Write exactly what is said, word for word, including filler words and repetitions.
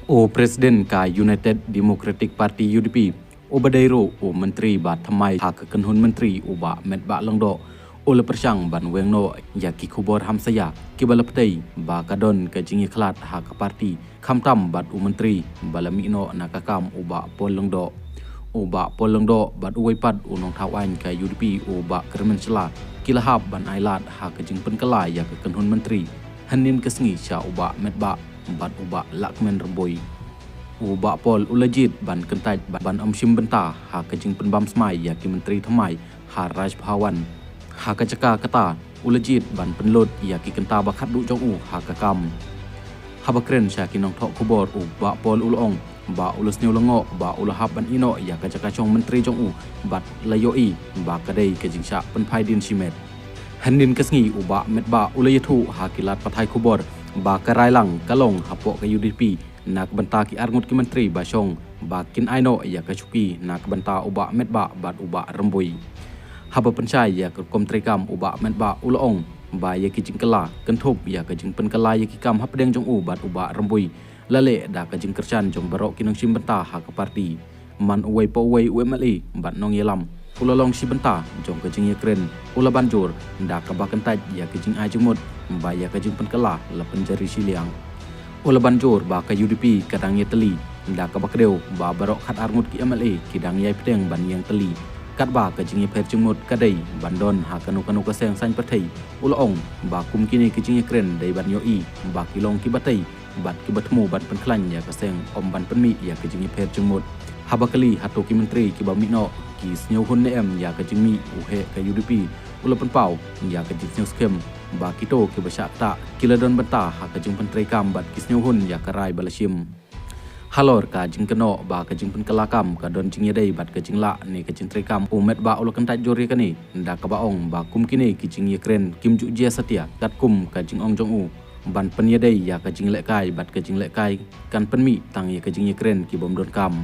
U President ka United Democratic Party, U D P, uba dei ruh u Myntri ba thymmai ha ka kynhun myntri, u Bah Metbah Lyngdoh, u la pyrshang ban weng noh ïa ki khubor hamsaïa kiba la pynthut ba ka don ka jingïakhlad ha ka party, khamtam bad u Myntri ba la mih noh na ka kam, u Bah Paul Lyngdoh. U Bah Paul Lyngdoh bad uwei pat u nongthaw aiñ ka U D P, u Bah Kyrmen Shylla, ki la hap ban ailad ha ka jingpynkylla ïa ka kynhun myntri hynnin ka sngi sha u Bah Metbah bad u Bah Lahkmen Rymbui. U Bah Paul u la jied ban kyntait ban ym shim bynta ha ka jingpynbam smai ïa ki myntri thymmai ha Raj Bhavan. Ha ka jaka kata, u la jied ban pynlut ïa ki kynta ba khatduh jong u ha ka kam. Haba kren sha ki nongthoh khubor, u Bah Paul u la ong ba u la sniew lyngngoh ba u la hap ban ïeh noh ïa ka jaka shong myntri jong u bad la ïohi ba ka dei ka jingshah pynphai dien shimet. Hynnin ka sngi, u Bah Metbah u la ïathuh ha ki lad pathai khubor ba ka railang ka long hapoh ka U D P na ka bynta ki arngut ki myntri ba shong ba kin ai noh ïa ka shuki na ka bynta u Bah Metbah bad u Bah Rymbui. Haba pynshai ïa ka rukom treikam, u Bah Metbah u la ong ba ïa ki jingkylla kynthup ïa ka jingpynkylla ïa ki kam hapdeng jong u bad u Bah Rymbui la leh da ka jingkyrshan jong baroh ki nongshim bynta ha ka party. Man uwei pa uwei u M L A bad nongïalam u la long shi bynta jong ka jingïakren, u la ban jur da kaba kyntait ïa ka jingai jingmut ba ïa ka jingpynkylla la pynjari shiliang. U la ban jur ba ka U D P ka dang ïatylli da kaba kdew ba baroh khatar ngut ki M L A ki dang ïai pdiang ban ïeng tylli. Katba ka jingïapher jingmut ka dei ban don ha kano kano ka seng saiñ pyrthei, u la ong ba kum kine ki jingïakren dei ban ïohi ba ki long kiba tei bad kiba thmu ban pynkhlaiñ ïa ka seng, ym ban pynmih ïa ka jingïapher jingmut. Haba kylli hato ki myntri kiba mih noh ki sngewhun ne em ïa ka jingmih u heh ka U D P, u la pynpaw ïa ka jingsngewskhem ba kito kiba shah ktah ki la don bynta ha ka jingpyntreikam bad ki sngewhun ïa ka rai ba la shim. Halor ka jingkynnoh ba ka jingpynkylla kam ka don jingïadei bad ka jinglah ne ka jingtreikam, u Metbah u la kyntait jur ïa kane da kaba ong ba kum kine ki jingïakren kim ju jia satia, katkum ka jingong jong u ban pynïadei ïa ka jinglehkai bad ka jinglehkai kan pynmih tang ïa ka jingïakren ki bym donkam.